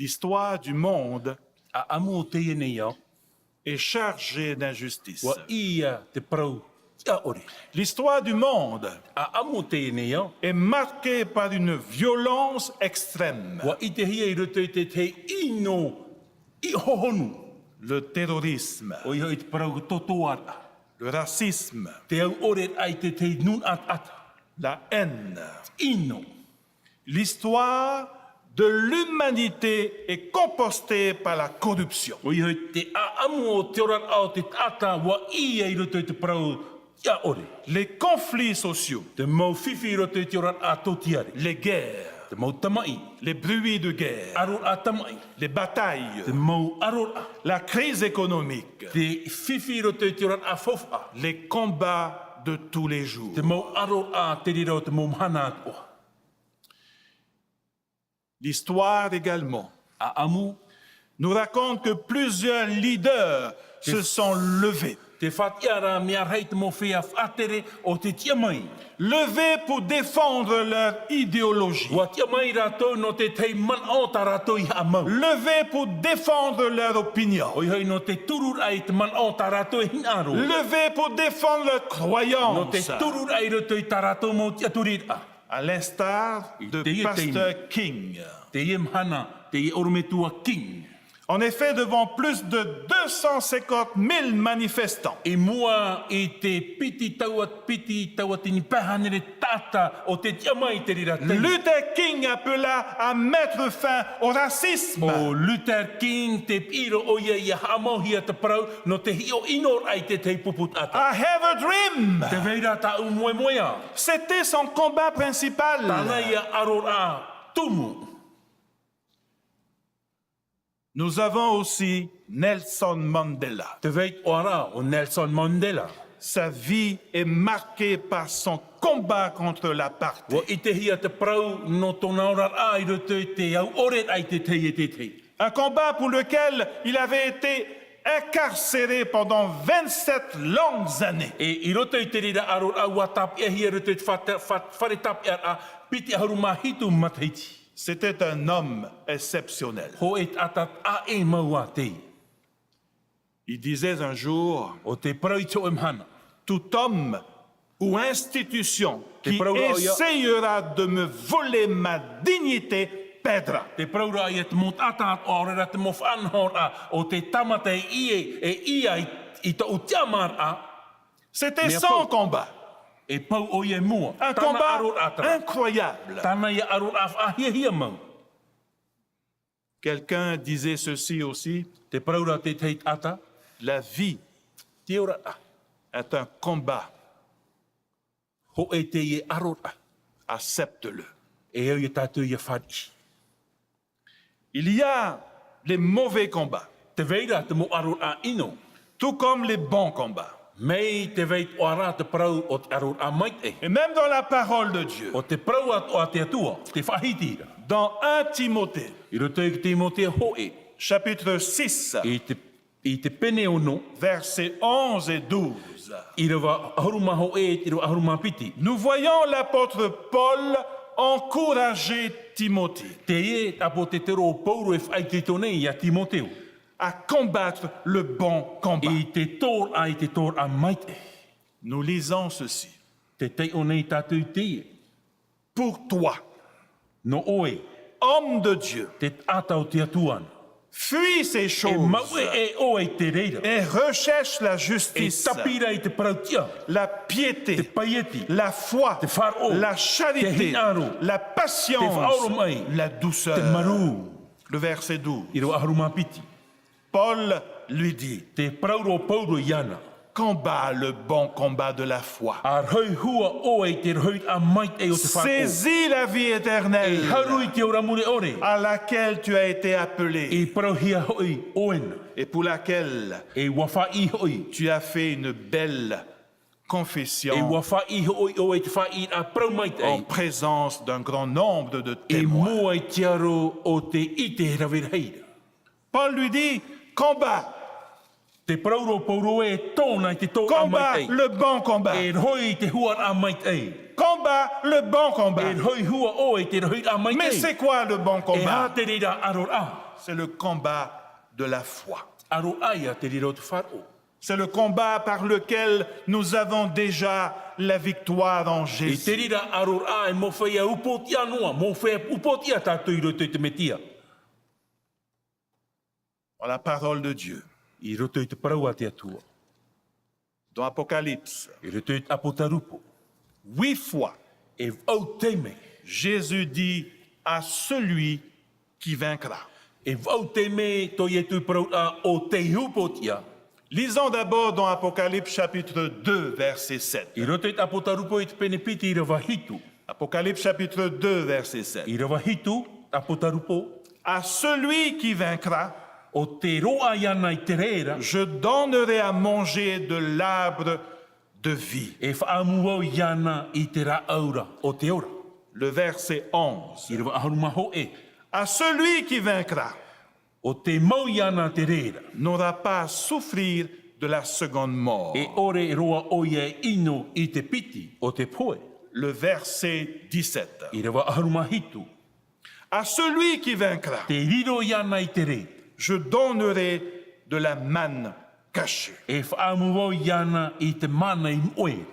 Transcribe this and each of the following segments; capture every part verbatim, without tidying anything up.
L'histoire du monde ʻAʻamu o teie nei ao est chargée d'injustice. ʻUa ʻī ia te parau tiʻa ʻore. L'histoire du monde ʻAʻamu o teie nei ao est marquée par une violence extrême. ʻUa ʻitehia i roto i te tahi ʻino i hohonu. Le terrorisme, ʻOia hoʻi te parau tōtōaraʻa. Le racisme, Te au ʻore raʻa i te tahi nūnaʻa taʻata. La haine. ʻIno. L'histoire de l'humanité est compostée par la corruption. ʻOia hoʻi te ʻaʻamu o te oraraʻa o te taʻata ʻua ʻī ia i roto i te parau tiʻa ʻore. Les conflits sociaux, Te mau fifi i roto i te oraraʻa tōtiare. Les guerres, Te mau tamaʻi. Les bruits de guerre, ʻAroraʻa tamaʻi. Les batailles, Te mau ʻaroraʻa. La crise économique, Te fifi i roto i te oraraʻa faufaʻa. Les combats de tous les jours. Te mau ʻaroraʻa te reira o te mau mahana atoʻa. L'histoire également ʻAʻamu. Nous raconte que plusieurs leaders se sont levés. Te faʻatiʻaraʻa mea rahi te mau feiā faʻatere o te tiʻa mai. Levés pour défendre leur idéologie. ʻUa tiʻa mai rātou nō te tahi manaʻo tā rātou i haʻamau. Levés pour défendre leur opinion. ʻOia hoʻi nō te turu raʻa i te manaʻo tā rātou e hinaʻaro. Levés pour défendre leur croyance. Nō te turu raʻa i roto i tā rātou mau tiʻaturiraʻa. À l'instar de Pasteur King. Teie mahana, teie ʻorometua King. En effet, devant plus de deux cent cinquante mille manifestants, I mua i te piti taua, piti tauatini pae hānere taʻata o te tiʻa mai i te reira taime. Luther King appela à mettre fin au racisme. ʻO Luther King te piʻi roa ʻoia ʻia haʻamauhia te parau nō te hiʻo ʻino raʻa i te tahi pupu taʻata. I have a dream. Tē vai ra tāʻu moemoeā. C'était son combat principal. Tāna ia ʻaroraʻa tumu. Nous avons aussi Nelson Mandela. Tē vai atoʻa ra ʻo Nelson Mandela. Sa vie est marquée par son combat contre l'apartheid. ʻUa ʻitehia te parau nō tōna oraraʻa i roto i te au ʻore raʻa i te tahi e te tahi. Un combat pour lequel il avait été incarcéré pendant vingt-sept longues années. E i roto i te reira ʻaroraʻa ʻua tāpeʻahia i roto i te fa-, fa-, fare tāpeʻaraʻa piti ʻahuru mā hitu matahiti. C'était un homme exceptionnel. Hōʻē taʻata ʻāʻe mau ā teie. Il disait un jour, ʻO tē parau i te hōʻē mahana. Tout homme ou institution qui essayera de me voler ma dignité perdra. Tē parau ra ʻoia te mau taʻata atoʻa, ʻaore rā te mau faʻanahoraʻa o te tāmata e ʻī, e ʻī i, i tōʻu tiʻamāraʻa. C'était son combat. E pau ʻoia i mua. Un combat incroyable. Tāna ia ʻaroraʻa faʻahiahia mau. Quelqu'un disait ceci aussi, Tē parau ra te tahi taʻata. La vie Te oraraʻa. est un combat. Hōʻē teie ʻaroraʻa. Accepte-le. E au ia tātou ia fāriʻi. Il y a les mauvais combats. Tē vai ra te mau ʻaroraʻa ʻino. Tout comme les bons combats. Mai tē vai atoʻa ra te parau o te ʻaroraʻa maitaʻi. Et même dans la parole de Dieu. ʻO te parau atoʻa a te Atua, tē faʻahiti ra. Dans un Timothée, I roto i te Timoteo hōʻē. Chapitre six. I te, i te pene ono. Versets onze et douze. ʻĪrava ʻahuru mā hōʻē, ʻīrava ʻahuru mā piti. Nous voyons l'apôtre Paul encourager Timothée. Teie te ʻāpōsetolo ʻo Paulo e faʻaitoito nei ia Timoteo. À combattre le bon combat. I te tōraʻa, i te tōraʻa maitaʻi. Nous lisons ceci. Tē taiʻo nei tātou i teie. Pour toi, Nō ʻoe. Homme de Dieu, Te taʻata o te Atua. Fuis ces choses. E mauʻeʻe ʻoe i te reira. Et recherche la justice. E tāpiri i te parau tiʻa. La piété. Te paieti. La foi. Te faʻaroʻo. La charité. Te hinaʻaro. La patience. Te faʻaoromaʻi. La douceur. Te marū. Le verset douze. ʻĪrava ʻahuru mā piti. Paul lui dit, Tē parau ra ʻo Paulo iāna. Combat le bon combat de la foi. ʻA rohi hua ʻoe i te rohiraʻa maitaʻi o te faʻaroʻo. Saisis la vie éternelle. E haru i te ora mure ʻore. À laquelle tu as été appelé. I parauhia hoʻi ʻoe na. Et pour laquelle E ʻua faʻaʻī hoʻi. tu as fait une belle confession E ʻua faʻaʻī hoʻi ʻoe i te faʻaʻīraʻa parau maitaʻi. en présence d'un grand nombre de I témoins. mua i te aro o te ʻite rave rahi ra. Paul lui dit, combat. Tē parau ra ʻo Paulo e tōna i te tōraʻa maitaʻi. Combat le bon combat. E rohi i te huaraʻa maitaʻi. Combat le bon combat. E rohi hua ʻoe i te rohiraʻa maitaʻi. Mais c'est quoi le bon combat ? E aha te reira ʻaroraʻa ? C'est le combat de la foi. Aroraʻa ia te reira o te faʻaroʻo. C'est le combat par lequel nous avons déjà la victoire en I te Jésus. reira aroraʻa e mau feiā upoʻotiʻa noa, mau feiā upoʻotiʻa tātou i roto i te Mesia. Dans la parole de Dieu, I roto i te parau a te Atua. dans Apocalypse, I roto i te Apotarupo. huit fois, E vaʻu taime. Jésus dit à celui qui vaincra. E vaʻu taime tō Ietu i parau ra o te upoʻotiʻa. Lisons d'abord dans Apocalypse chapitre deux, verset sept. I roto i te Apotarupo i te pene piti ʻīrava hitu. Apocalypse chapitre deux, verset sept. ʻĪrava hitu, Apotarupo. À celui qui vaincra, O tē roaʻa iāna i te reira. Je donnerai à manger de l'arbre de vie. E faʻaʻamu vau iāna i te rāʻau ra o te ora. Le verset onze. ʻĪrava ʻahuru mā hōʻē. À celui qui vaincra, O tē mau iāna te reira. N'aura pas à souffrir de la seconde mort. E ʻore roa ʻoia e ʻino i te piti o te pohe. Le verset dix-sept. ʻĪrava ʻahuru mā hitu. À celui qui vaincra, Tē riro iāna i te reira. Je donnerai de la manne cachée. E faʻaʻamu vau iāna i te mana i moʻe ra.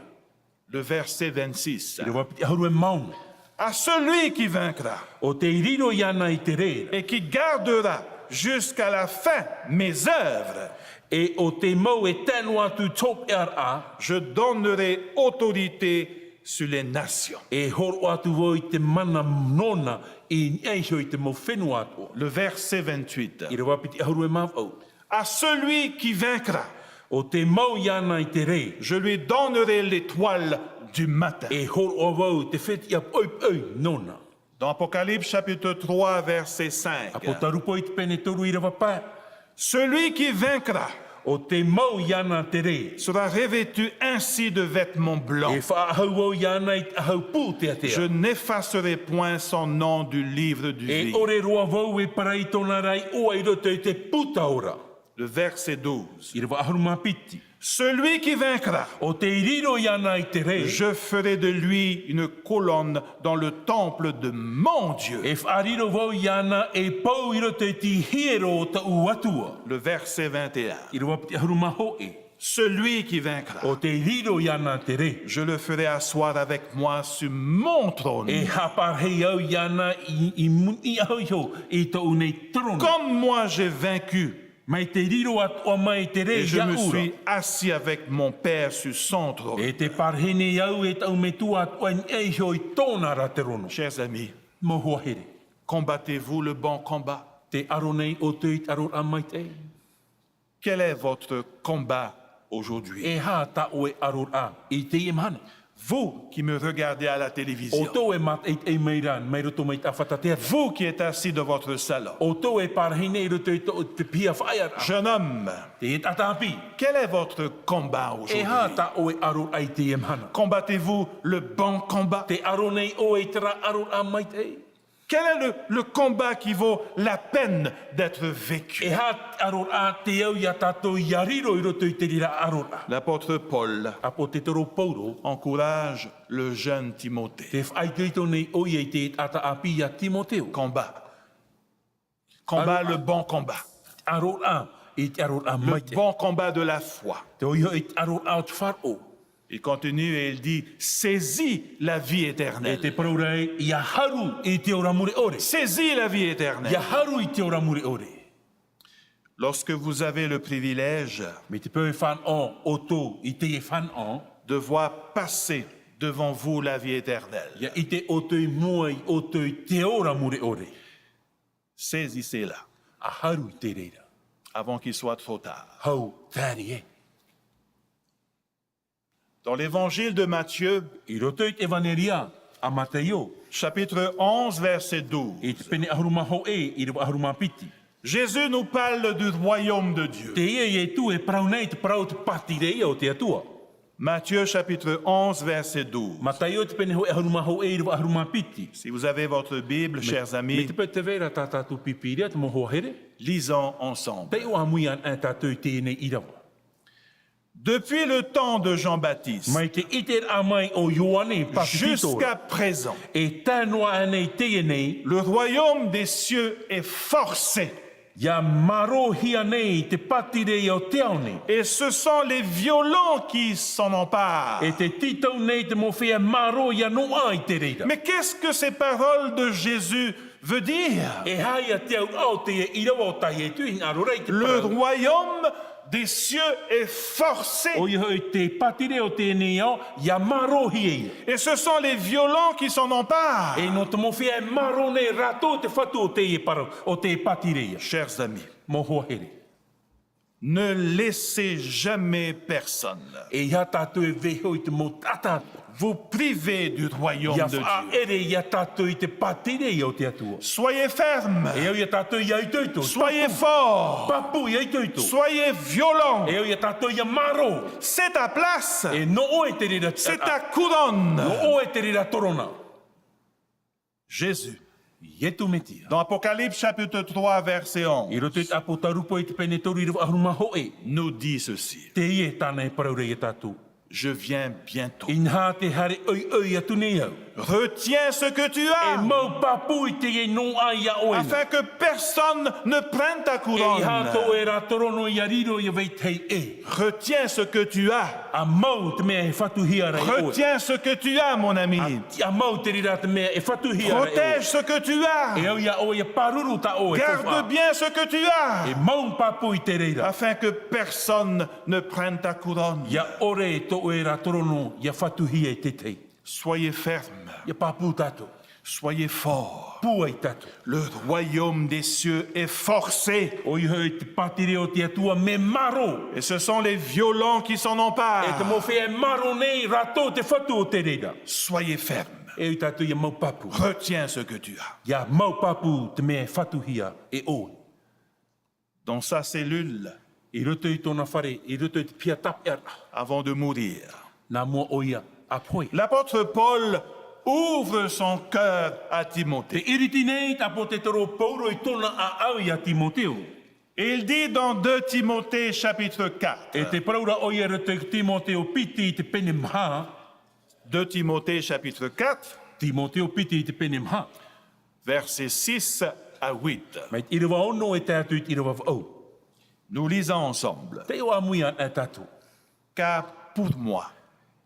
Le verset vingt-six. ʻĪrava piti ʻahuru e mā ono. À celui qui vaincra O tē riro iāna i te reira. et qui gardera jusqu'à la fin mes œuvres, E o tē mau e tae noa atu i tō hopeʻa ra. Je donnerai autorité sur les nations. E hōroʻa atu vau i te mana nōna i niʻa iho i te mau fenua atoʻa. Le verset vingt-huit. ʻĪrava piti ʻahuru e mā vaʻu. À celui qui vaincra, O tē mau iāna i te reira. Je lui donnerai l'étoile du matin. E hōroʻa vau i te fetiʻa poʻipoʻi nōna. Dans Apocalypse chapitre trois, verset cinq. Apotarupo i te pene toru ʻīrava pae. Celui qui vaincra O tē mau iāna te reira. sera revêtu ainsi de vêtements E blancs. faʻaʻahu vau iāna i te ʻahu pū teatea. Je n'effacerai point son nom du livre du E vie. ʻore roa vau e pārahi tōna ra iʻoa i roto i te puta ora. Le verset douze. ʻĪrava ʻahuru mā piti. Celui qui vaincra, O tē riro iāna i te reira. Je ferai de lui une colonne dans le temple de mon Dieu. E faʻariro vau iāna e pou i roto i te hiero o taʻu Atua. Le verset vingt et un. ʻĪrava piti ʻahuru mā hōʻē. Celui qui vaincra, O tē riro iāna te reira. Je le ferai asseoir avec moi sur mon trône. E haʻaparahi au iāna i, i mu-, i ʻahu iho i tōʻu nei terona. Comme moi j'ai vaincu, Mai te riro atoʻa mai te et reira je iā me ʻu ra. suis assis avec mon Père sur son trône. E tē pārahi nei au e taʻu Metua atoʻa i niʻa iho i tōna ra terona. Chers amis, Mau hoa here. Combattez-vous le bon combat ? Tē aro nei ʻoutou i te aroraʻa maitaʻi? Quel est votre combat aujourd'hui ? E aha tā ʻoe aroraʻa i teie mahana? Vous qui me regardez à la télévision, ʻOutou e mātaʻitaʻi mai ra, mai roto mai te ʻāfata teata. Vous qui êtes assis dans votre salon, ʻOutou e pārahi nei i roto i tō te piha faʻaearaʻa. Jeune homme, Teie taʻata ʻāpī. Quel est votre combat aujourd'hui ? E aha tā ʻoe aroraʻa i teie mahana? Combattez-vous le bon combat ? Tē aro nei ʻoe i terā aroraʻa maitaʻi? Quel est le, le combat qui vaut la peine d'être vécu ? E aha te aroraʻa te au iā tātou ia riro i roto i te reira aroraʻa? L'apôtre Paul ʻApotetoro Paulo, encourage le jeune Timothée. Tē faʻaitoito nei ʻoia i te taʻata ʻāpī iā Timoteo. Combat. Combat, le bon combat. Aroraʻa, i te aroraʻa Le maitaʻi. Bon combat de la foi. Tē ʻoia i te aroraʻa o te faʻaroʻo. Il continue et il dit, saisis la vie E te éternelle. parau ra ē, ia haru i te ora mure ʻore. Saisis la vie éternelle. Ia haru i te ora mure ʻore. Lorsque vous avez le privilège Mai te peu e fānaʻo ʻoutou i teie fānaʻo, de voir passer devant vous la vie éternelle, ia ʻite ʻoutou i mua iā ʻoutou i te ora mure ʻore. Saisissez-la A haru i te reira. Avant qu'il soit trop tard. Hou, tari ē. Dans l'évangile de Matthieu, I roto i te ʻEvaneria a Mataio, chapitre onze, verset douze, i te pene ʻahuru mā hōʻē, ʻīrava ʻahuru mā piti. Jésus nous parle du royaume de Dieu. Teie Ietu e parau nei te parau o te pātireia o te Atua. Matthieu chapitre onze, verset douze. Mataio te pene hōʻē ʻahuru mā hōʻē, ʻīrava ʻahuru mā piti. Si vous avez votre Bible, chers Mai amis, te peu tē vai ra tā tātou Pīpīria, te mau hoa here. Lisons ensemble. Taiʻo ā mū ia ʻanaʻe tātou i teie nei ʻīrava. Depuis le temps de Jean-Baptiste Mai te ʻiteraʻa mai o Ioane Papetito, jusqu'à présent, e tae noa aʻe nei i teie nei, le royaume des cieux est forcé. ʻIa marōhia nei te pātireia o te ao nei. Et ce sont les violents qui s'en emparent. E tē tītau nei te mau feiā marō ʻia noaʻa i te reira. Mais qu'est-ce que ces paroles de Jésus veut dire ? E aha ia te auraʻa o teie ʻīrava tā Ietu i hinaʻaro ra i te parau? Le royaume des cieux est forcé. ʻOia hoʻi te pātireia o teie nei ao, ʻia marōhia ia. Et ce sont les violents qui s'en emparent. E nō te mau feiā e marō nei rātou te fatu o teie parau, o te pātireia. Chers amis, Mau hoa here. Ne laissez jamais personne E aha tātou e vaiiho i te mau taʻata. vous priver du royaume ʻIa de Dieu. faʻaʻere ia tātou i te pātireia o te Atua. Soyez ferme. E au ia tātou ʻia itoito. Soyez fort. Pāpū ʻia itoito. Soyez violent. E au ia tātou ʻia marō. C'est ta place. E nō ʻoe te reira. C'est ta couronne. Nō ʻoe te reira torona. Jésus, Ietu Metia. Dans Apocalypse chapitre trois, verset onze, I roto i te Apotarupo i te pene toru ʻīrava ʻahuru mā hōʻē. Nous dit ceci. Teie tāna e parau ra ia tātou. Je viens bientôt. Inaha tē haere ʻoiʻoi atu nei au. Retiens ce que tu as. E mau pāpū i teie nō ʻoe. Afin que personne ne prenne ta couronne. E aha tō ʻoe ra torona ʻia riro ia vetahi ʻē. Retiens ce que tu as. ʻA mau te mea e fatuhia ra e ʻoe. Retiens ce que tu as, mon ami. ʻA, ʻa mau te reira te mea e fatuhia ra e ʻoe. Protège ce que tu as. E au ia ʻoe ʻia pāruru tā ʻoe e tō fā. Garde bien ce que tu as. E mau pāpū i te reira. Afin que personne ne prenne ta couronne. ʻIa ʻore tō ʻoe ra torona ʻia fatuhia e te tei. Soyez ferme. ʻIa pāpū tātou. Soyez fort. Pūai tātou. Le royaume des cieux est forcé. ʻOia hoʻi te pātireia o te Atua mea marō. Et ce sont les violents qui s'en emparent. E te mau feiā e marō nei rātou te fatu o te reira. Soyez ferme. E au ia tātou ʻia mau pāpū. Retiens ce que tu as. ʻIa mau pāpū te mea e fatuhia e ʻoe. Dans sa cellule, I roto i tōna fare, i roto i te piha tāpeʻaraʻa. avant de mourir. Nā mua ʻoia ʻa pohe. L'apôtre Paul ouvre son cœur à Timothée. Tē ʻiriti nei te ʻāpōsetolo Paulo i tōna ʻāʻau ia Timoteo. Et il dit dans deux Timothée chapitre quatre, E tē parau ra ʻoia i roto i Timoteo piti i te pene maha. Deux Timothée chapitre quatre, Timoteo piti i te pene maha. Versets six à huit. Mai te ʻīrava ono e tae atu i te ʻīrava vaʻu. Nous lisons ensemble. Taiʻo ʻāmui anaʻe tātou. Car pour moi,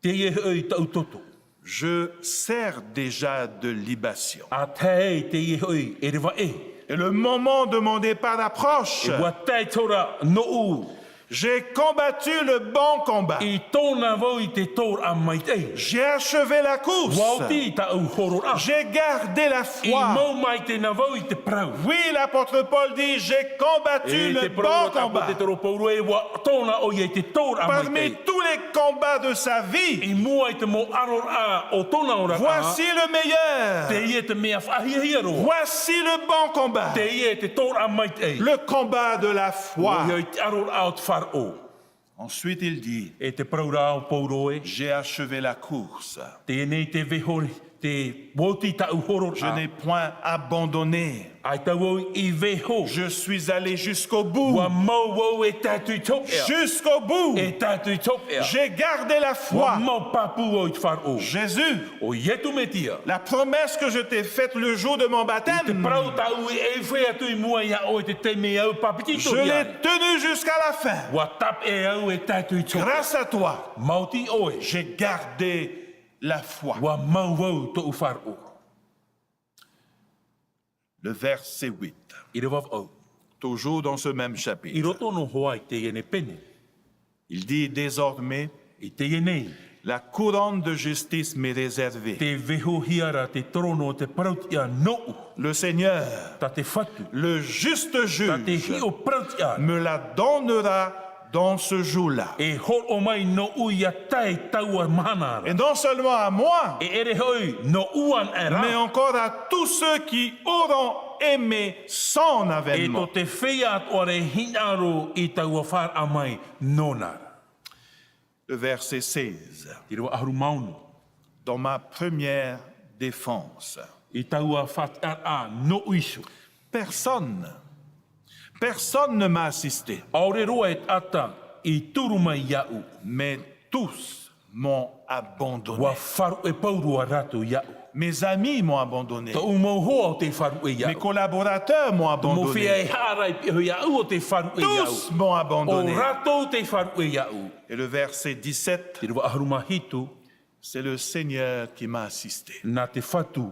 Teie hoʻi i tāʻu toto. je sers déjà de libation. ʻA tae teie hoʻi e reva ʻē. Et le moment de mon départ approche. E ʻua tae atoʻa ra nōʻu J'ai combattu le bon combat. I tōna vau i te tōraʻa maitaʻi. J'ai achevé la course. ʻUa oti tāʻu hororaʻa. J'ai gardé la foi. I mau maitaʻi nā vau i te parau. Oui, l'apôtre Paul dit, j'ai combattu le bon combat. E te parau ra ʻāpōsetolo Paulo ē, ʻua oti ʻoia i te tōraʻa maitaʻi. Parmi tous les combats de sa vie, I mua i te mau ʻaroraʻa o tōna oraraʻa. Voici le meilleur. Teie te mea faʻahiahia roa. Voici le bon combat. Teie te tōraʻa maitaʻi. Le combat de la foi. ʻOia i te ʻaroraʻa o te faʻaroʻo. Ensuite, il dit, E te parau ra ʻo Paulo ē. J'ai achevé la course. Teie nei te vaiiho, te oti tāʻu hororaʻa. Je n'ai point abandonné. ʻAita vau i vaiiho. Je suis allé jusqu'au bout. ʻUa mau vau e tae atu i te hopeʻa. Jusqu'au bout. E tae atu i te hopeʻa. J'ai gardé la foi. ʻUa mau pāpū vau i te faʻaroʻo. Jésus, ʻO Ietu Metia. La promesse que je t'ai faite le jour de mon baptême, I te parau tāʻu i fai atu i mua iā ʻoe i te taime au pāpetito ai. Je l'ai tenue jusqu'à la fin. ʻUa tāpeʻa au e tae atu i te hopeʻa. Grâce à toi, Maoti ʻoe. J'ai gardé la foi. ʻUa mau vau tōʻu faʻaroʻo. Le verset huit. ʻĪrava vaʻu. Toujours dans ce même chapitre. I roto noa hoʻi i teie nei pene. Il dit désormais, I teie nei. La couronne de justice m'est réservée. Tē vaiihohia ra te torono o te parau-tiʻa nōʻu. Le Seigneur, Tā te Fatu. Le juste juge, Tā te hiʻo parau-tiʻa. Me la donnera dans ce jour-là. E hōroʻa mai nōʻu ia tae i taua mahana ra. Et non seulement à moi, E ʻere hoʻi nōʻu anaʻe ra. Mais encore à tous ceux qui auront aimé son avènement. E tō te feiā atoʻa ra e hinaʻaro i taua faʻaroʻo mai nōna ra. Le verset seize. ʻĪrava ʻahuru mā ono. Dans ma première défense, I taua faʻatiʻaraʻa nōʻu iho. Personne, personne ne m'a assisté. ʻAore roa e taʻata i turu mai iāʻu. Mais tous m'ont abandonné. Ua faʻaruʻe pauroa rātou iāʻu. Mes amis m'ont abandonné. Tōʻu mau hoa ʻo tei faʻaruʻe iāʻu. Mes collaborateurs m'ont abandonné. Te mau feiā e haʻapiʻi iāʻu ʻo tei faʻaruʻe iāʻu. Tous m'ont abandonné. ʻO rātou tei faʻaruʻe iāʻu. Et le verset dix-sept, ʻĪrava ʻahuru mā hitu. C'est le Seigneur qui m'a assisté. Nā te Fatu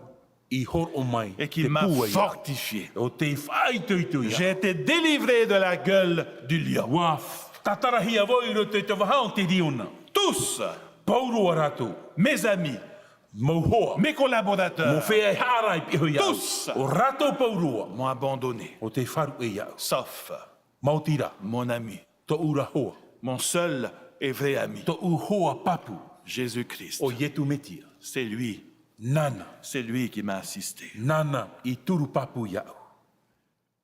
i hōroʻa mai. Et qui m'a fortifié. ʻO tei faʻaitoito iāʻu. J'ai été délivré de la gueule du lion. Ua tātarahia vau i roto i te vaha o te riona. Tous, pauroa rātou. Mes amis, mau hoa, mes collaborateurs, mau feiā e haʻapiʻi iāʻu, tous, ʻo rātou pauroa, m'ont abandonné, ʻo tei faʻaruʻe iāʻu. Sauf, maoti rā, mon ami, tōʻu ra hoa, mon seul et vrai ami, tōʻu hoa pāpū, Jésus-Christ, ʻo Ietu Metia. C'est lui, nāna, c'est lui qui m'a assisté. Nāna i turu pāpū iāʻu.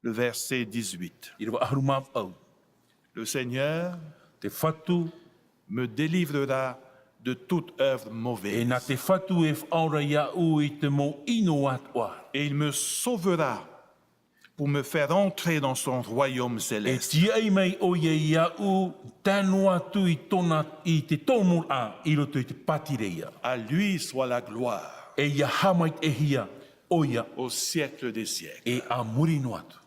Le verset dix-huit. ʻĪrava ʻahuru mā vaʻu. Le Seigneur, te Fatu, me délivrera de toute œuvre mauvaise. E nā te Fatu e faʻaora iāʻu i te mau ʻino atoʻa. Et il me sauvera pour me faire entrer dans son royaume céleste. E tīaʻi mai ʻoia iāʻu, tae noa atu i tōna, i te tōmuraʻa i roto i te pātireia. À lui soit la gloire. E ʻia haʻamaitaʻihia ʻoia. Au siècle des siècles. E ʻa muri noa atu.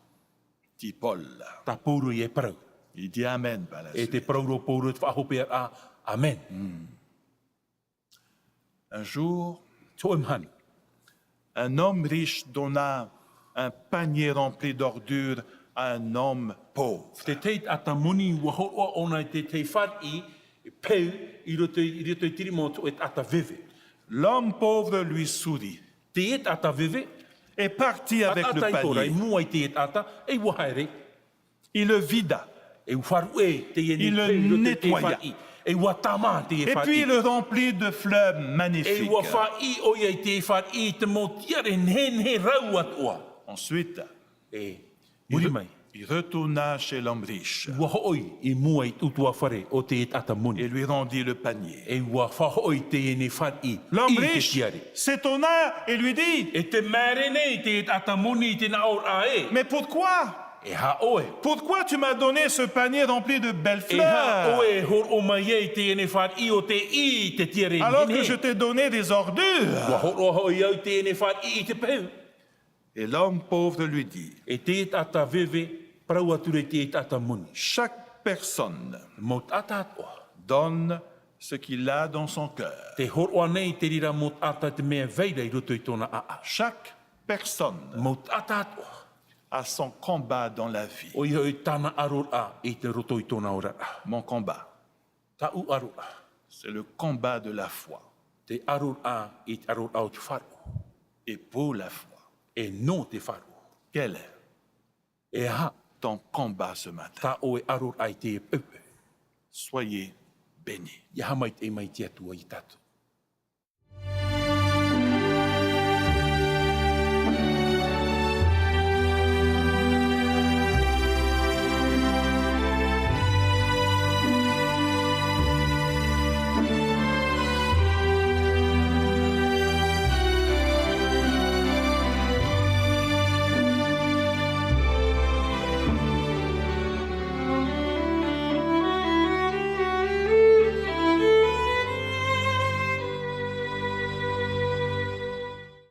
Dit Paul. Tā Pauro ia e parau. Il dit Amen par la suite. E tē parau ra Pauro i te faʻahopeʻaraʻa, Amen. Un jour, te hōʻē mahana, un homme riche donna un panier rempli d'ordures à un homme pauvre. Te tahi taʻata moni, ua hōroʻa ʻōna i te tahi fāriʻi peu i roto i, i roto i te rima o te hōʻē taʻata veve. L'homme pauvre lui sourit. Teie taʻata veve, et partit avec le panier. Taʻata i ʻō ra i mua i teie taʻata, e ua haere. Il le vida. E ua faʻaruʻe teie peu i roto i te fāriʻi. Il le nettoya. E ua tāmā teie fāriʻi. Et puis il le remplit de fleurs magnifiques. E ua faʻaʻī ʻoia i teie fāriʻi i te mau tiare nehenehe rau atoʻa. Ensuite, e muri mai, il retourna chez l'homme riche. Ua hoʻi i mua i te ʻutuāfare o teie taʻata moni. Et lui rendit le panier. E ua faʻahoʻi teie fāriʻi i te tiare. L'homme riche s'étonna et lui dit, e te māere nei teie taʻata moni i te nā ʻōraʻa ē. Mais pourquoi? E aha ʻoe? Pourquoi tu m'as donné ce panier rempli de belles fleurs? E aha ʻoe e hōroʻa mai ai teie fāriʻi ʻo tei ʻī i te tiare nehenehe? Alors que je t'ai donné des ordures. Ua hōroʻa hoʻi au teie fāriʻi i te peu. Et l'homme pauvre lui dit, e teie taʻata veve, parau atu ra i teie taʻata moni. Chaque personne, mau taʻata atoʻa, donne ce qu'il a dans son cœur. Tē hōroʻa nei te reira mau taʻata te mea e vai ra i roto i tōna ʻāʻau. Chaque personne, mau taʻata atoʻa, a son combat dans la vie. ʻOia hoʻi tāna ʻaroraʻa i te roto i tōna oraraʻa. Mon combat, tāʻu ʻaroraʻa, c'est le combat de la foi. Te ʻaroraʻa i te ʻaroraʻa o te faʻaroʻo. Et pour la foi, e nō te faʻaroʻo. Quel est, e aha, ton combat ce matin? Tā ʻoe ʻaroraʻa i teie peu? Soyez bénis. ʻIa haʻamaitaʻi mai te Atua ia tātou.